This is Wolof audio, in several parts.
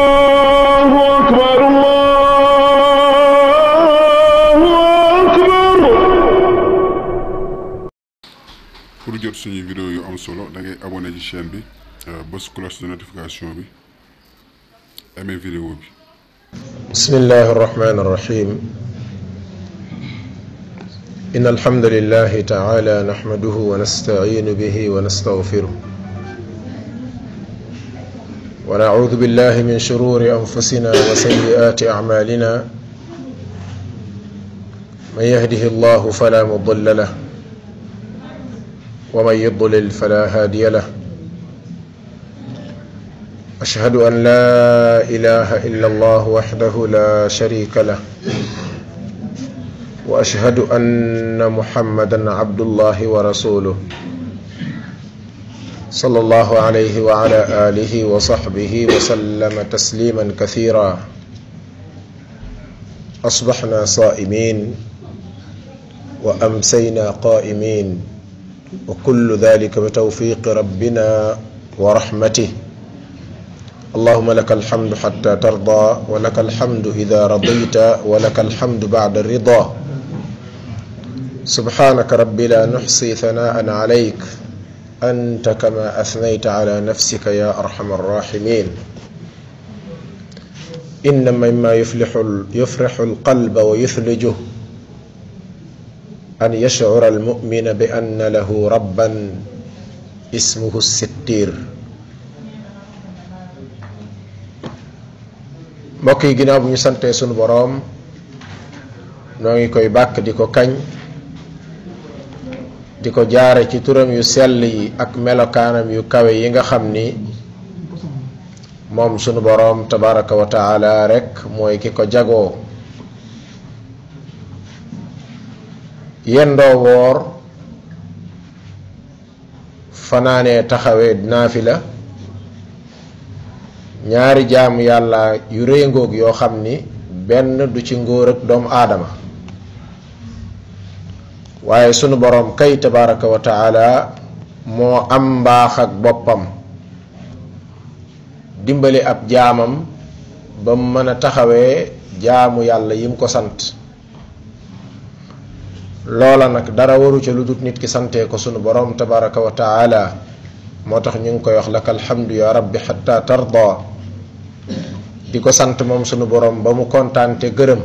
الله أكبر الله أكبر. pour jot suñu vidéo yu am solo da ngay abonné ci chaîne bi bës cloche de notification bi aimé vidéo bi. bismillahi irrahmani irrahim in alhamdulillahi taala nahmaduhu wa nasta'inu bihi wa nastaghfiruh wa na'udhu billahi min shururi anfusina wa sayyiati a'malina man yahdihi allahu fala mudilla lahu wa man yudlil fala hadiya lahu أشهد أن لا إله إلا الله وحده لا شريك له وأشهد أن محمدا عبد الله ورسوله صلى الله عليه وعلى آله وصحبه وسلم تسليما كثيرا أصبحنا صائمين وأمسينا قائمين وكل ذلك بتوفيق ربنا ورحمته اللهم لك الحمد حتى ترضى ولك الحمد إذا رضيت ولك الحمد بعد الرضا سبحانك ربي لا نحصي ثناء عليك أنت كما أثنيت على نفسك يا أرحم الراحمين إن مما يفرح القلب ويثلجه أن يشعر المؤمن بأن له ربا اسمه الستير mbokk yi ginnaaw bu ñu santee sunu boroom noo ngi koy bàkk di ko kañ di ko jaare ci turam yu sell yi ak melokaanam yu kawe yi nga xam ni moom sunu boroom tabaraka wa taala rekk mooy ki ko jagoo yendoo woor fanaanee taxawee naafila ñaari jaamu yàlla yu réengoog yoo xam ni benn du ci ngóor ak doomu aadama waaye sunu boroom kay tabaraka wa taala moo am mbaax ak boppam dimbali ab jaamam ba mu mën a taxawee jaamu yàlla yim ko sant loola nag dara waru ca lu dut nit ki santee ko sunu boroom tabaraka wa taala moo tax ñu ngi koy wax laka alhamdu ya rabbi hatta tarda di ko sant moom sunu boroom ba mu kontaan te gërëm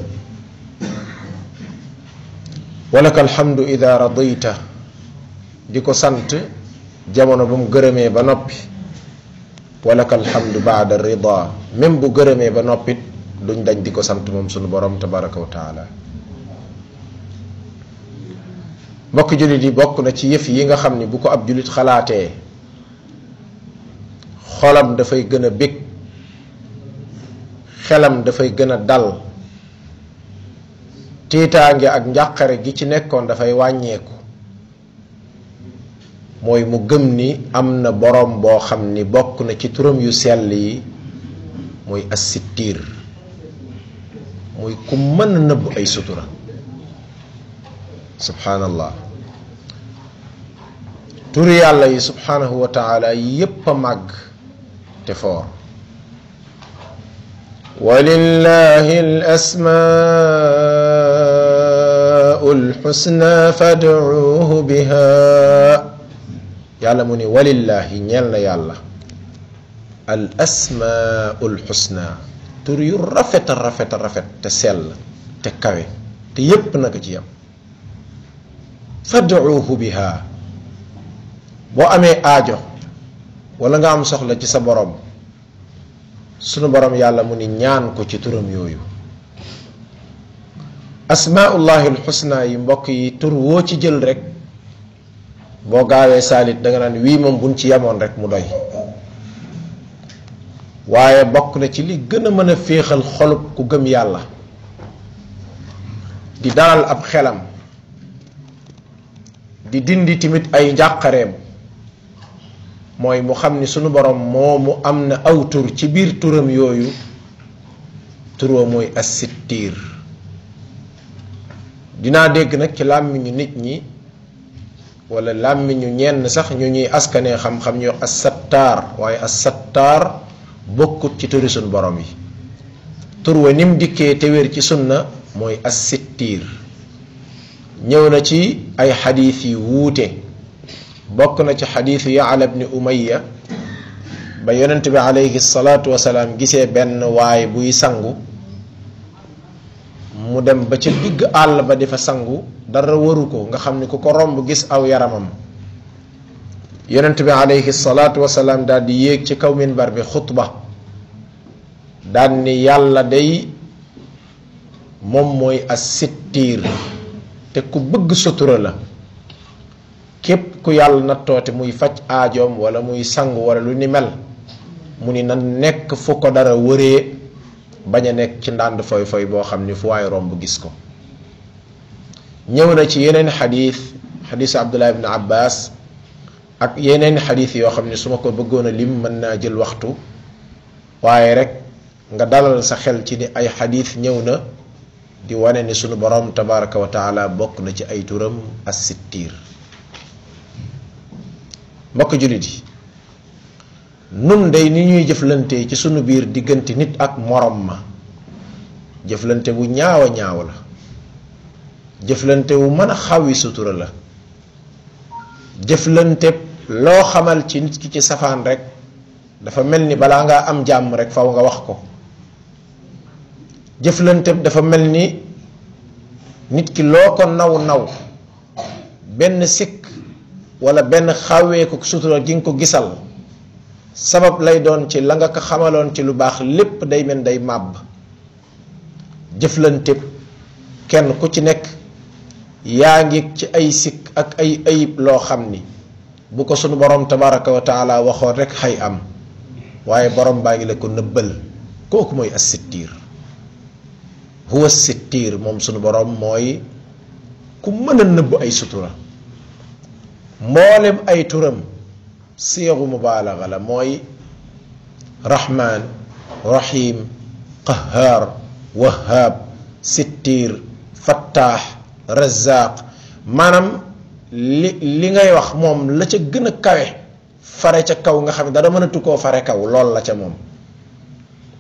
walaka alhamdu ida radita di ko sant jamono ba mu gërëmee ba noppi walaka alhamdu baada rida même bu gërëmee ba noppit duñ dañ di ko sant moom sunu boroom tabaraka wa taala mbokk jullit yi bokk na ci yëf yi nga xam ni bu ko ab jullit xalaatee xolam dafay gën a bég xelam dafay gën a dal tiitaange ak njàqare gi ci nekkoon dafay wàññeeku mooy mu gëm ni am na boroom boo xam ni bokk na ci turam yu sell yi muy as-sittiir muy ku mën a nëbb ay sutura subhaanallah turi yàlla yi subhaanahu wa taala yépp a màgg te foor walillahi al-asmaa'u al-husna fad'uuhu biha yàlla mu ni walillahi ñeel na yàlla al asmaa'u al-husna tur yu rafet a rafet a rafet te sell te kawe te yépp naka ci yam fad'uuhu biha boo amee aajo wala nga am soxla ci sa borom sunu borom yàlla mu ni ñaan ko ci turam yooyu asmaullahi alxusna yi mbokk yi tur woo ci jël rek boo gaawee saalit da nga naan wii moom buñ ci yemoon rek mu doy waaye bokk na ci li gën a mën a féexal xolub ku gëm yàlla di dalal ab xelam di dindi tamit ay njàqareem mooy mu xam ni sunu borom moomu am na aw tur ci biir turam yooyu tur wa mooy as-sittiir dinaa dégg nag ci làmmiñu nit ñi wala làmmiñu ñenn sax ñu ñuy askanee xam-xam ñu wax as-sattaar waaye as-sattaar bokkut ci turi sun borom yi. tur wa nim dikkee te wér ci sunna mooy as-sittiir. ñëw na ci ay xadiis yi wuute bokk na ci xadiisu Ya'la ibn Umayya ba yonent bi alayhi salaatu wasalaam gisee benn waay buy sangu mu dem ba ca digg àll ba di fa sangu dara waru ko nga xam ni ku ko romb gis aw yaramam yonent bi alayhi salaatu wasalaam daal di yéeg ci kaw minbar bi xutba daal ni yàlla day moom mooy as-sittiir te ku bëgg sutura la képp ku yàlla nattoote muy faj aajoom wala muy sangu wala lu ni mel mu ni na nekk fu ko dara wëree bañ a nekk ci ndànd foy foy boo xam ni fu waay romb gis ko. ñëw na ci yeneen xadiis Abdullah ibn Abbas ak yeneen xadiis yoo xam ne su ma ko bëggoon a lim mën naa jël waxtu waaye rek nga dalal sa xel ci ni ay xadiis ñëw na di wane ni sunu borom tabaraka wa taala bokk na ci ay turam as-sittiir. mbokk jullit yi nun day ni ñuy jëflante ci sunu biir diggante nit ak morom ma jëflante bu ñaaw a ñaaw la, jëflante wu mën a xawi sutura la, jëflante loo xamal ci nit ki ci safaan rek dafa mel ni balaa ngaa am jàmm rek faw nga wax ko. jëflante dafa mel ni nit ki loo ko naw benn sikk wala benn xawee ko sutura gi nga ko gisal sabab lay doon ci la nga ko xamaloon ci lu baax lépp day mel day màbb. jëflante kenn ku ci nekk yaa ngi ci ay sikk ak ay ayib loo xam ni bu ko sunu borom tabaraka wa taala waxoon rek xay am waaye borom baa ngi la ko nëbbal. kooku mooy as-sittiir. huwa as-sittiir moom sunu borom mooy ku mën a nëbb ay sutura. mboolem ay turam siyagu mubaalaga la mooy rahmaan rahim qahaar wahaab sittiir fattaax razzaaq. maanaam li ngay wax moom la ca gën a kawe fare ca kaw nga xam ne dara mënatu koo fare kaw lool la ca moom.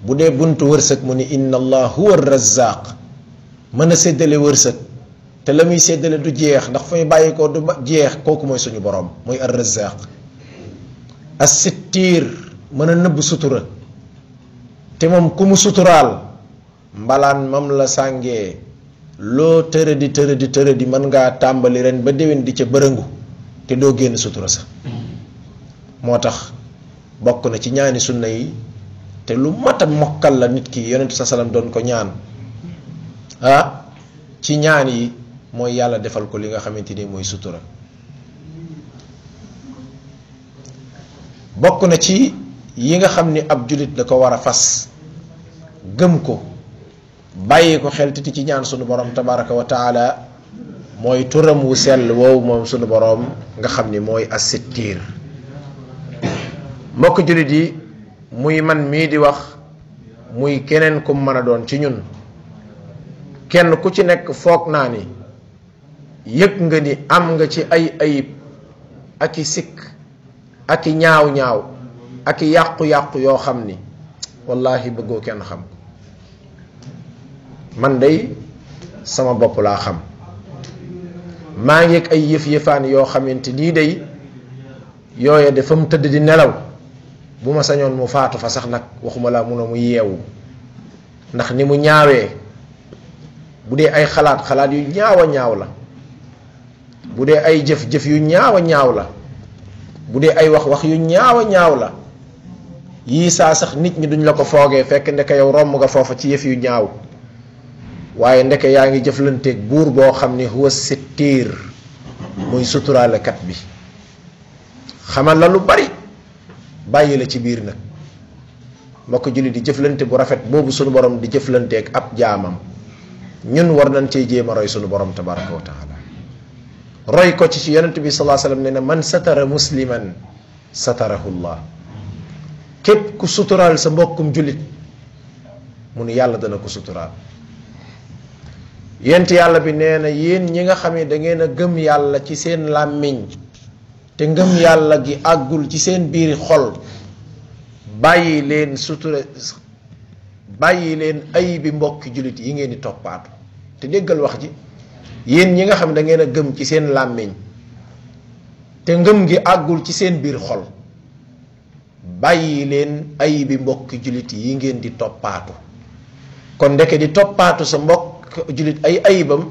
bu dee buntu wërsëg mu ni inna allah huwa razzaaq mën a séddale wërsëg te la muy séddale du jeex ndax fay bàyyi ko du jeex kooku mooy suñu borom mooy ar razzaaq. as-sittiir mën a nëbb sutura te moom ku mu suturaal mbalaan mam la sàngee loo tërëdi mën ngaa tàmbali ren ba déwén di ca bërëngu te doo génn sutura sa. moo tax bokk na ci ñaani sunna yi te lu mat a mokkal la nit ki yonentu sa salam doon ko ñaan ci ñaan yi mooy yàlla defal ko li nga xamante ni mooy sutura. bokk na ci yi nga xam ni ab jullit da ko war a fas gëm ko bàyyi ko xel titi ci ñaan sunu borom tabaraka wa taala mooy turam wu sell woowu moom sunu borom nga xam ni mooy as-sittiir. mbokk jullit yi muy man mii di wax muy keneen ku mën a doon ci ñun kenn ku ci nekk foog naa ni yëg nga ni am nga ci ay ayib ak i sikk ak i ñaaw ak i yàqu-yàqu yoo xam ni wallahi bëggoo kenn xam ko. man day sama bopp laa xam maa ngi ak ay yëf-yëfaan yoo xamante nii day yooye de fa mu tëdd di nelaw bu ma sañoon mu faatu fa sax nag waxuma laa mun a mu yeewu ndax ni mu ñaawee. bu dee ay xalaat yu ñaaw la, bu dee ay jëf yu ñaaw la, bu dee ay wax yu ñaaw la yii saa sax nit ñi duñ la ko foogee fekk ndeke yow romb nga foofa ci yëf yu ñaaw waaye ndeke yaa ngi jëflanteeg buur boo xam ni huwa sittiir muy suturaalekat bi xamal la lu bari bàyyi la ci biir nag. mbokk julli di jëflante bu rafet boobu sunu borom di jëflanteeg ab jaamam ñun war nañ cee jéem a roy sunu borom tabaraka wa taala roy ko ci yonent bi sallallahu alayhi wasallam ne na man satara musliman satarahu llah. képp ku suturaal sa mbokkum jullit mu ni yàlla dana ko suturaal. yent yàlla bi nee na yéen ñi nga xam ne da ngeen a gëm yàlla ci seen làmmiñ te ngëm yàlla gi àggul ci seen biir xol bàyyi leen sutura bàyyi leen ay bi mbokki jullit yi ngeen di toppaatu te déggal wax ji yéen ñi nga xam ne da ngeen a gëm ci seen làmmiñ te ngëm gi àggul ci seen biir xol bàyyi leen ay bi mbokki jullit yi ngeen di toppaatu kon ndeke di toppaatu sa mbokk jullit ay ayibam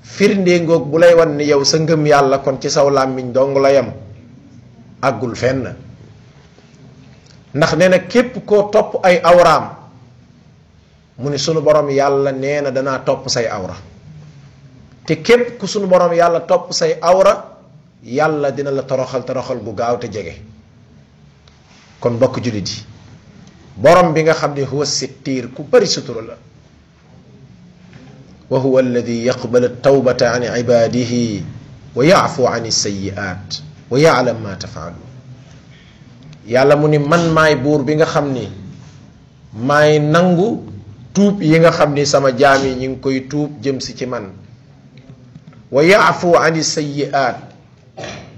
firnde ngoog bu lay wan ni yow sa ngëm yàlla kon ci saw làmmiñ dong la yam àggul fenn ndax nee na képp koo topp ay awraam mu ni sunu borom yàlla nee na danaa topp say awra te képp ku sunu borom yàlla topp say awra yàlla dina la toroxal gu gaaw te jege kon bokk jullit yi borom bi nga xam ne huwa sittiir ku bari sutura la wa huwa alladi yaqbalu tawbata an ibadihi wa yaafu an sayyi'at wa ya'lam ma tafaaluun yàlla mu ni man maay buur bi nga xam ni maay nangu tuub yi nga xam ni sama jaam yi ñu ngi koy tuub jëm si ci man wa yaafu an sayyi'at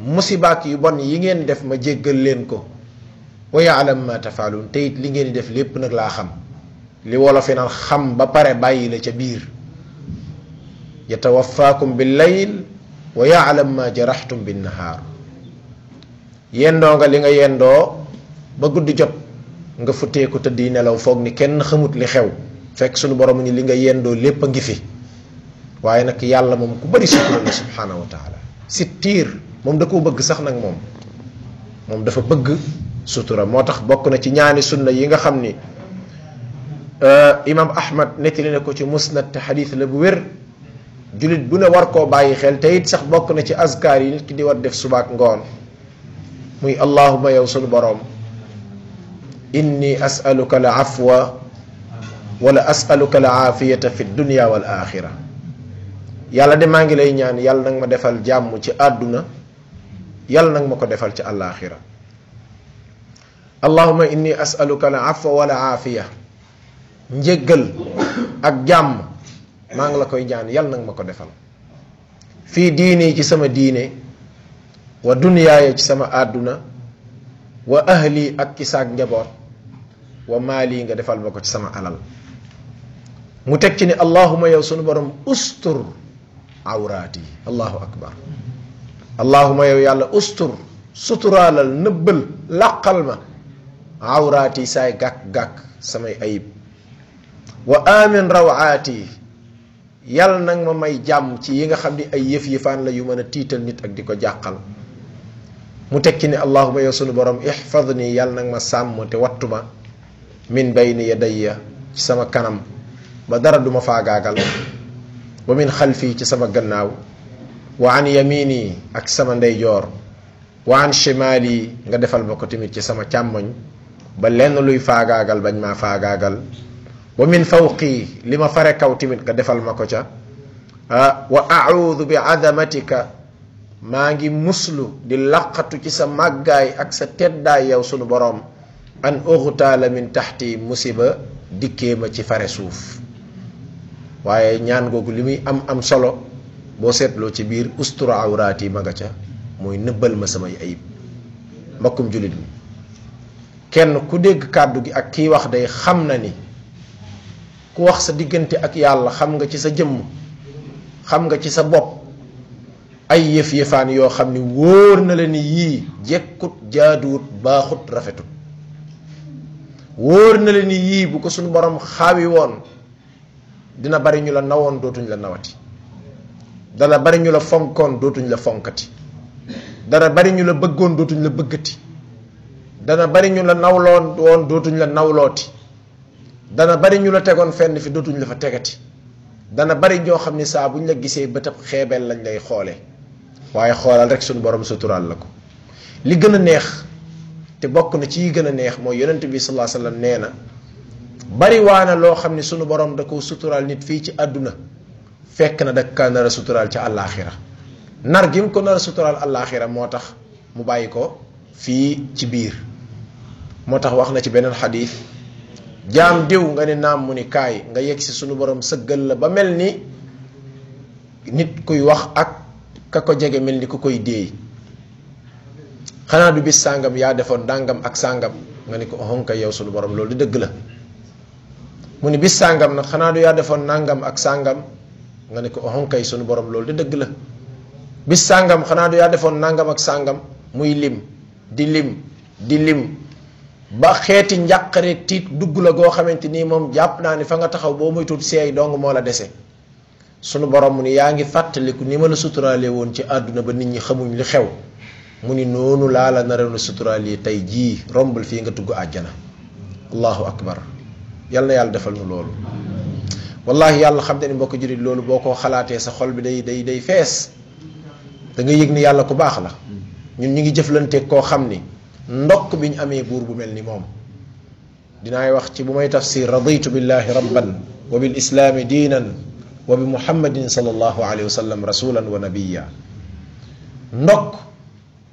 musibaak yu bon yi ngeen def ma jéggal leen ko wa ya'lam ma tafaaluun te it li ngeen di def lépp nag laa xam li wolof yi naan xam ba pare bàyyi la ca biir yatawaffaakum bil layl wa ya'lam ma jaraxtum bin nahaar yendoo nga li nga yendoo ba guddi jot nga futteeku tëddi nelaw foog ni kenn xamut li xew fekk sunu borom ni li nga yendoo lépp a ngi fi waaye nag yàlla moom ku bari sutura la subhaanahu wa taala sittiir moom da koo bëgg sax nag moom dafa bëgg sutura moo tax bokk na ci ñaani sunna yi nga xam ni imam ahmad nettali na ko ci musnad te xadiis la bu wér julit bu ne war koo bàyyi xel te it sax bokk na ci azkaar yi nit ki di war def subaak ngoon muy allahuma yow sunu boroom inni as'aluka al afwa wala as'aluka al aafiyata fi dunya wal axira yàlla de maa ngi lay ñaan yàlla nag ma defal jàmm ci àdduna yàlla nag ma ko defal ci alaaxira allahuma inni as'aluka al afwa wal aafiya njéggal ak jàmm maa ngi la koy ñaan yàlla nag ma ko defal fii diini ci sama diine wa dunyaaya ci sama àdduna wa ahli ak ci saak njaboot wa maali nga defal ma ko ci sama alal mu teg ci ne allahuma yow sunu borom ustur awraati allahu akbar allahuma yow yàlla ustur suturaalal nëbbal làqal ma awraati saay gàkk-gàkk samay ayib wa amin rawaati yàlla nag ma may jàmm ci yi nga xam ni ay yëf-yëfaan la yu mën a tiital nit ak di ko jàqal mu tekki ne allahuma yow sunu borom ihfadni yàlla nag ma sàmm te wattu ma min bayni yadayya ci sama kanam ba dara du ma faagaagal wa min xalfi ci sama gannaaw wa an yamini ak sama ndeyjoor wa an shimali nga defal ma ko tamit ci sama càmmoñ ba lenn luy faagaagal bañ maa faagaagal wa min fawqi li ma fare kaw tamit nga defal ma ko ca wa a'udhu bi azamatika maa ngi muslu di laqatu ci sa màggaay ak sa teddaay yow sunu boroom an ughtaala min taxti musiba dikkee ma ci fare suuf waaye ñaan googu li muy am solo boo seetloo ci biir ustura awraat yi ma nga ca mooy nëbbal ma samay ayib mbokkum jullit mi kenn ku dégg kàddu gi ak kiy wax day xam na ni ku wax sa diggante ak yàlla xam nga ci sa jëmm xam nga ci sa bopp ay yëf-yëfaan yoo xam ni wóor na la ni yii jekkut jaaduwut baaxut rafetut wóor na la ni yii bu ko suñu borom xaawi woon dina bari ñu la nawoon dootuñ la nawati dana bari ñu la fonkoon dootuñ la fonkati dana bari ñu la bëggoon dootuñ la bëggati dana bari ñu la nawloon woon dootuñ la nawlooti dana bari ñu la tegoon fenn fi dootuñ la fa tegati dana bari ñoo xam ni saa buñ la gisee bëtab xeebeel lañ lay xoole waaye xoolal rek suñu borom suturaal la ko li gën a neex te bokk na ci yi gën a neex mooy yonent bi sallallahu alayhi wasallam nee na bari waana loo xam ni suñu borom da ko suturaal nit fii ci àdduna fekk na da ka nar a suturaal ca àllaaxira nar gi mu ko nar a suturaal àllaaxira moo tax mu bàyyi ko fii ci biir moo tax wax na ci beneen xadiis jaam diw nga ne naam mu ni kaay nga yegg si sunu borom sëggal la ba mel ni nit kuy wax ak ka ko jege mel ni ku koy déey xanaa du bis sàngam yaa defoon dàngam ak sàngam nga ni ko honka yow sunu borom loolu di dëgg la mu ni bis sàngam nag xanaa du yaa defoon nàngam ak sàngam nga ni ko honkay sunu borom loolu di dëgg la bis sàngam xanaa du yaa defoon nàngam ak sàngam muy lim di lim ba xeeti njàqare tiit dugg la goo xamante nii moom jàpp naa ni fa nga taxaw boo muy tuut seey dong moo la dese sunu borom mu ni yaa ngi fàttaliku ni ma la suturaale woon ci àdduna ba nit ñi xamuñ li xew mu ni noonu laa la naroon a suturaale tey jii rombal fii nga tugg àjjana allahu akbar yal na yàlla defal nu loolu wallahi yàlla xam te ni mbokk jurit loolu boo ko xalaatee sa xol bi day fees da nga yëg ni yàlla ku baax la ñun ñu ngi jëflanteeg koo xam ni ndokk bi ñu amee buur bu mel ni moom dinaay wax ci bu may tafsir raditu billahi rabban wa bil islaami diinan wa bi muhammadin sallallahu alayhi wa sallam rasulan wa nabiya ndokk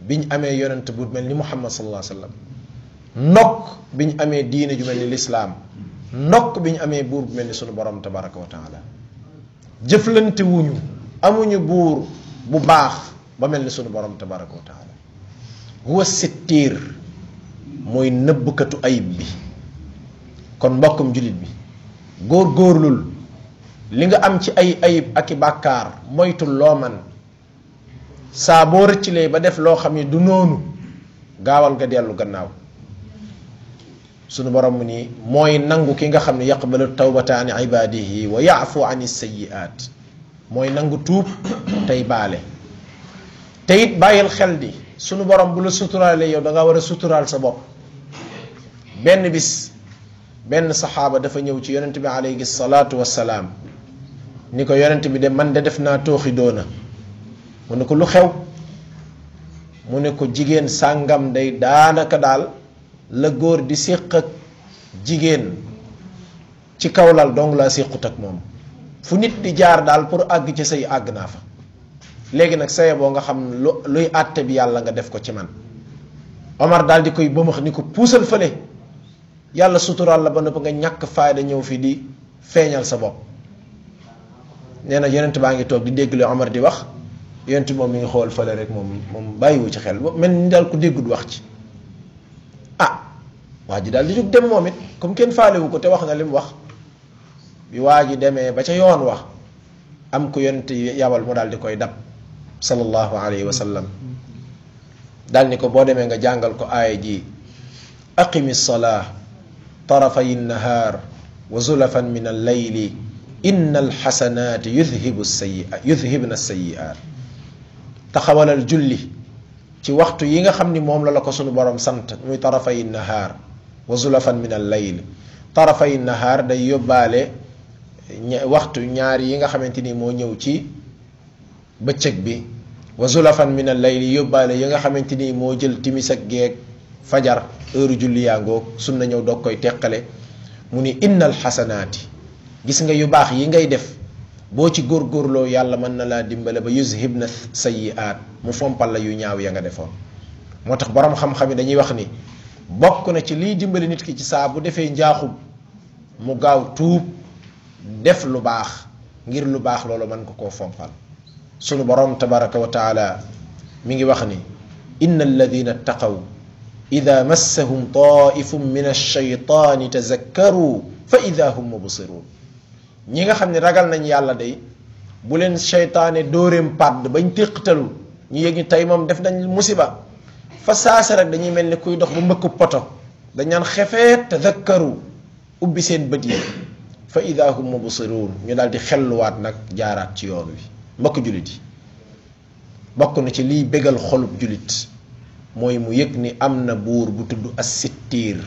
biñ amee yonent bu mel ni muhammad sallallahu alayhi wa sallam ndokk biñ amee diine ju mel ni lislaam ndokk biñ amee buur bu mel ni sunu borom tabaraka wa taala jëflante wuñu amuñu buur bu baax ba mel ni sunu borom tabaraka wa taala huwa sittiir mooy nëbbkatu ayib bi kon mbokkum julit bi góor-góorlul li nga am ci ay ayib ak i bàkkaar moytul loo man saa boo rëccilee ba def loo xam ne du noonu gaawal nga dellu gannaaw sunu borom mu ni mooy nangu ki nga xam ne yaqbalu tawbata an ibadihi wa yaafu an sayyi'at mooy nangu tuub tey baale te it bàyyil xel di sunu borom bu la suturaale yow da nga war a suturaal sa bopp benn bis benn saxaaba dafa ñëw ci yonent bi alayhi salaatu wassalaam ni ko yonent bi de man de def naa tooxi doona mu ne ko lu xew mu ne ko jigéen sàngam day daanaka daal la góor di séq ak jigéen ci kawlal dong laa séqut ak moom fu nit di jaar daal pour àgg ci say àgg naa fa léegi nag saye boo nga xam luy àtte bi yàlla nga def ko ci man Omar daal di koy bëmax ni ko puusal fële yàlla suturaal la ba nëpp nga ñàkk faayda ñëw fi di feeñal sa bopp nee na yonent baa ngi toog di dégg li Omar di wax yonent moom mi ngi xool fële rek moom bàyyiwu ci xel mel ni daal ku déggut wax ci waa ji daal di jóg dem moom it comme kenn faalewu ko te wax na li mu wax bi waa ji demee ba ca yoon wax am ku yonent yabal mu daal di koy dab sallallahu alayhi wa sallam daal ni ko boo demee nga jàngal ko aaya ji aqimi salaa tarafay nnahaar wa zulafan min alleyli inna alxasanaati yudhibna sayiaat taxawalal julli ci waxtu yi nga xam ni moom la ko sunu borom sant muy tarafay nnahaar wa zulafan min alleyli tarafay nnahaar day yóbbaale waxtu ñaar yi nga xamante ni moo ñëw ci bëccëg bi wa zulafan min al-layli yóbbaale yi nga xamante ni moo jël timis ak geeg fajar heure julli yaa ngoog sunna ñëw doog koy teqale mu ni innal xasanaati gis nga yu baax yi ngay def boo ci góorgóorloo yàlla mën na laa dimbale ba yuzhibna sayyi'aat mu fompal la yu ñaaw ya nga defoon moo tax borom xam-xam yi dañuy wax ni bokk na ci liy dimbale nit ki ci saa bu defee njaaxum mu gaaw tuub def lu baax ngir lu baax loolu mën ko koo fompal sunu borom tabaraka wa taala mi ngi wax ni inna alladina ttaqaw ida massahum taifum min alshaytani tazakkaru fa ida hum mubsirun ñi nga xam ne ragal nañ yàlla day bu leen sheytaane dóoreem pàdd bañ téqtalu ñu yëg ni tey moom def nañ musiba fa saasa rek dañuy mel ni kuy dox ba mbëkku poto dañ naan xefeet tazakkaru ubbi seen bët yi fa ida hum mubsirun ñu daal di xelluwaat nag jaaraat ci yoon wi mbokk julit yi bokk na ci liy bégal xolub julit mooy mu yëg ni am na buur bu tudd as sittiir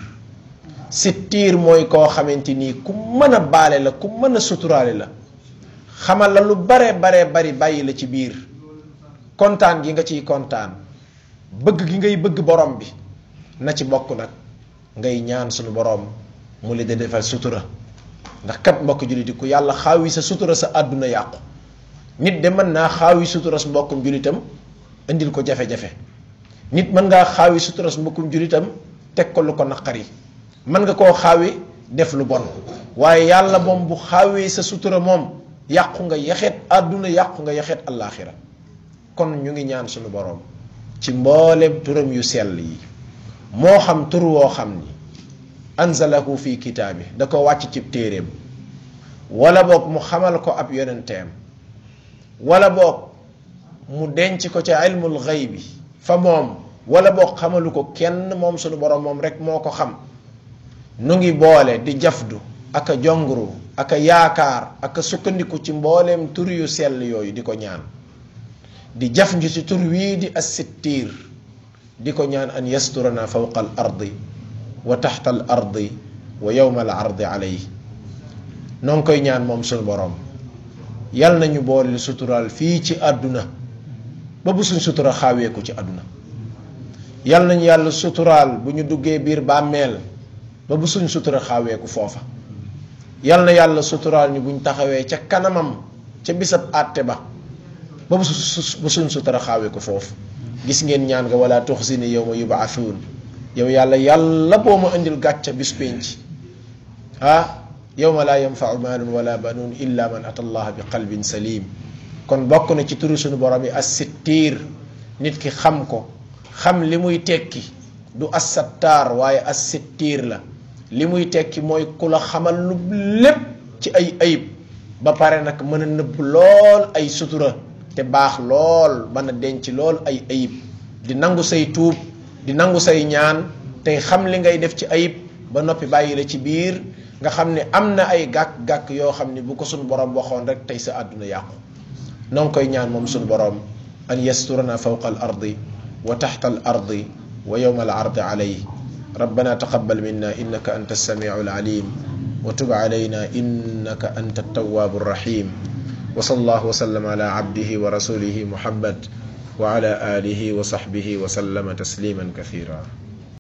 sittiir mooy koo xamante ni ku mën a baale la ku mën a suturaale la xamal la lu bare bari bàyyi la ci biir kontaan gi nga ciy kontaan bëgg gi ngay bëgg borom bi na ci bokk nag ngay ñaan sunu borom mu la defal sutura ndax kat mbokk julit yi ku yàlla xaawi sa sutura sa àdduna yàqu nit de mën naa xaawi sutura su mbokkum julitam indil ko jafe-jafe nit mën ngaa xaawi sutura su mbokkum julitam teg ko lu ko naqari mën nga koo xaawi def lu bon waaye yàlla moom bu xaawee sa sutura moom yàqu nga yaxeet àdduna yàqu nga yaxeet allaaxira kon ñu ngi ñaan suñu boroom ci mboolem turam yu sell yi moo xam tur woo xam ni anzalahu fi kitaabi da ko wàcc ci téeréem wala boog mu xamal ko ab yonenteem wala boog mu denc ko ca ilmul xaybi fa moom wala boog xamalu ko kenn moom sunu borom moom rek moo ko xam nu ngi boole di jafdu aka jongru aka yaakaar aka sukkandiku ci mbooleem tur yu sell yooyu di ko ñaan di jaf nji ci tur wii di assittiir di ko ñaan an yasturana fawqa al ardi wa taxta al ardi wa yowma al ardi alayhi noo ngi koy ñaan moom sunu borom yal nañu boole suturaal fii ci àdduna ba bu suñ sutura xaaweeku ci àdduna yal nañu yàlla suturaal bu ñu duggee biir bàmmeel ba bu suñ sutura xaaweeku foofa yal na yàlla suturaal ñu buñ taxawee ca kanamam ca bisab àtte ba ba bu suñ sutura xaaweeku foofu gis ngeen ñaan nga wala tuxzini yawma yubaathuun yow yàlla boo ma indil gàcca bis penc yawma laa yanfau maalun wala banuun illa man ata allaha bi qalbin salim kon bokk na ci turu suñu borom yi as-sittiir nit ki xam ko xam li muy tekki du as-sattaar waaye as-sittiir la li muy tekki mooy ku la xamal lu lépp ci ay ayib ba pare nag mën a nëbb lool ay sutura te baax lool mën a denc lool ay ayib di nangu say tuub di nangu say ñaan tey xam li ngay def ci ayib ba noppi bàyyi la ci biir nga xam ne am na ay gàkk-gàkk yoo xam ne bu ko suñu borom waxoon rek tey sa àdduna yàqu noo ngi koy ñaan moom suñu borom an yasturana fawqa al ardi wa taxta al ardi wa yowma al ardi alayhi rabbana taqabbal minna innaka anta as-sami'u al-alim wa tub alayna innaka anta at-tawwabu ar-rahim wa sallallahu wa sallam ala abdihi wa rasulihi muhammad wa ala alihi wa sahbihi wa sallama tasliman kathira